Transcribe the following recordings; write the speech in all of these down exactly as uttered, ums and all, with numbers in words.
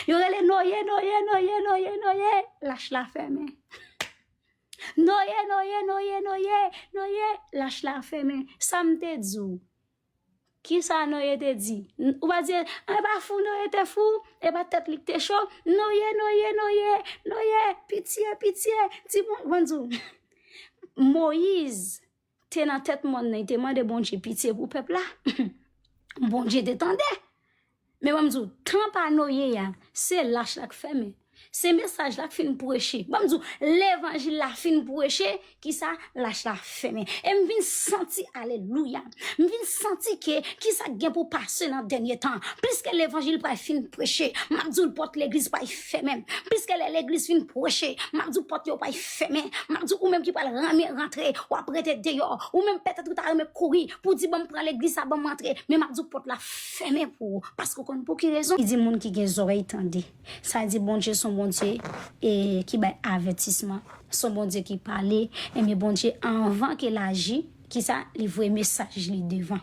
Yo rele Noye, Noye, Noye, Noye, Noye. Lach la fèmen. Noye, Noye, Noye, Noye, Noye. Lach la fèmen. Sa m te di w. Kisa Noye te di? Ou pa di, e pa fou Noye te fou? E pa tèt li k te cho? Noye, Noye, Noye, Noye, pitye, pitye. Di bon, bon di w. Moyiz te nan tèt mòn nan, li te mande Bondye pitye pou pèp la. Bondye te tande. Men ban m di w, tan pa Noye a, se lach la k fèmen. Se mesaj la k fin preche. Ban m di w, levanjil la fin preche, kisa? Lach la fèmen. E m vin santi, alelouya. M vin santi ke kisa k gen pou pase nan dènye tan. Pliske levanjil pral fin preche, m ap di w pòt legliz pral fèmen. Pliske lè legliz fin preche, m ap di w pòt yo pral fèmen. M ap di w ou menm ki pral renmen rantre, w ap rete deyò. Ou menm petèt ou ta renmen kouri pou di ban m pran legliz sa, ban m rantre. Men m ap di w pòt la fèmen pou ou. Paske w konn pou ki rezon? Li di moun ki gen zòrèy tande. Sa di Bondye se yon Bondye e, ki bay avètisman. Se yon Bondye ki pale. Ebyen Bondye anvan ke l aji, kisa? Li voye mesaj li devan.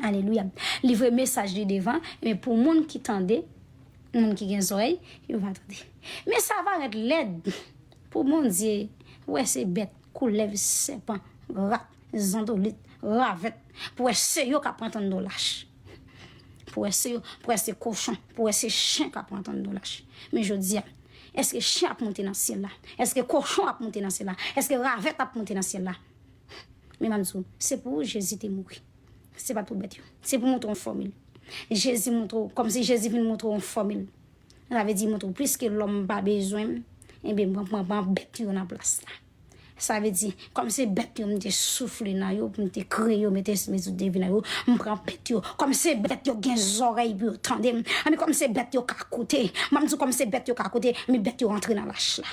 Alelouya. Li voye mesaj li devan. Men pou moun ki tande, moun ki gen zòrèy, yo va tande. Men sa va rèt lèd pou Bondye wè se bèt, koulèv, sèpan, rat, zandolit, ravèt, pou wè se yo k ap pran tann do lach. Pou wè se yo, pou wè se kochon, pou wè se chen k ap pran tann do lach. Men jodi a, èske chen ap monte nan syèl la? Èske kochon ap monte nan syèl la? Èske ravèt ap monte nan syèl la? Men m ap di w, se pou ou Jezi te mouri. Se pa t pou bèt yo. Se pou montre w yon fòmil. Jezi montre w, kòmsi Jezi vin montre w yon fòmil. Sa vle di montre w, pliske lòm pa bezwen m, ebyen, mwen, mwen, mwen bèt yo nan plas la. Sa vle di, kòm se bèt yo m te soufle nan yo, pou m te kreye yo, mete espri sou te vi nan yo, m pran bèt yo. Kòm se bèt yo gen zòrèy pou yo tande m. Anben, kòm se bèt yo ka koute. M ap di w kòm se bèt yo ka koute, men bèt yo rantre nan lach la.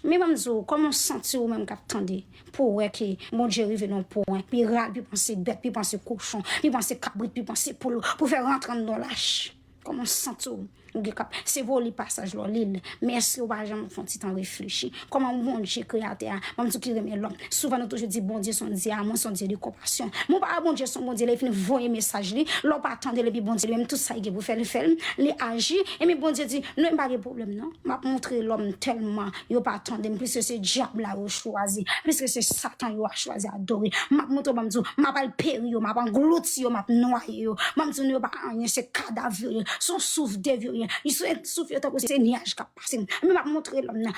Men ban m di w, kòman w santi w menm k ap tande? Pou w wè ke Bondye rive nan yon pwen, pi ral, pi panse bèt, pi panse kochon, pi panse kabrit, pi panse poul, pou fè rantre anndan lach. Kòman w santi w? Ou gen k ap, se pou w li pasaj la, w li l. Men èske w pa janm fè yon ti tan reflechi? Kòman Bondye kreyatè a, ban m di w ki renmen lòm. Souvan nou toujou di Bondye se yon Dye amou, se yon Dye de konpasyon. Men w pa wè Bondye se yon Bondye, lè li fin voye mesaj li, lè w pa tande l, epi Bondye li menm, tout sa li gen pou fè, li fè l, li aji. Epi Bondye di, non, m pa gen pwoblèm non. M ap montre lòm tèlman yo pa tande m, pliske se dyab la yo chwazi, pliske se Satan yo a chwazi adore. M ap montre w, ban m di w, m ap al peri yo, m ap anglouti yo, m ap nwaye yo. Ban m di w, yo pa anyen, se kadav yo ye, se yon souf de vye yo ye. Se yon souf yo tankou se nyaj k ap pase. Men m ap montre lòm nan.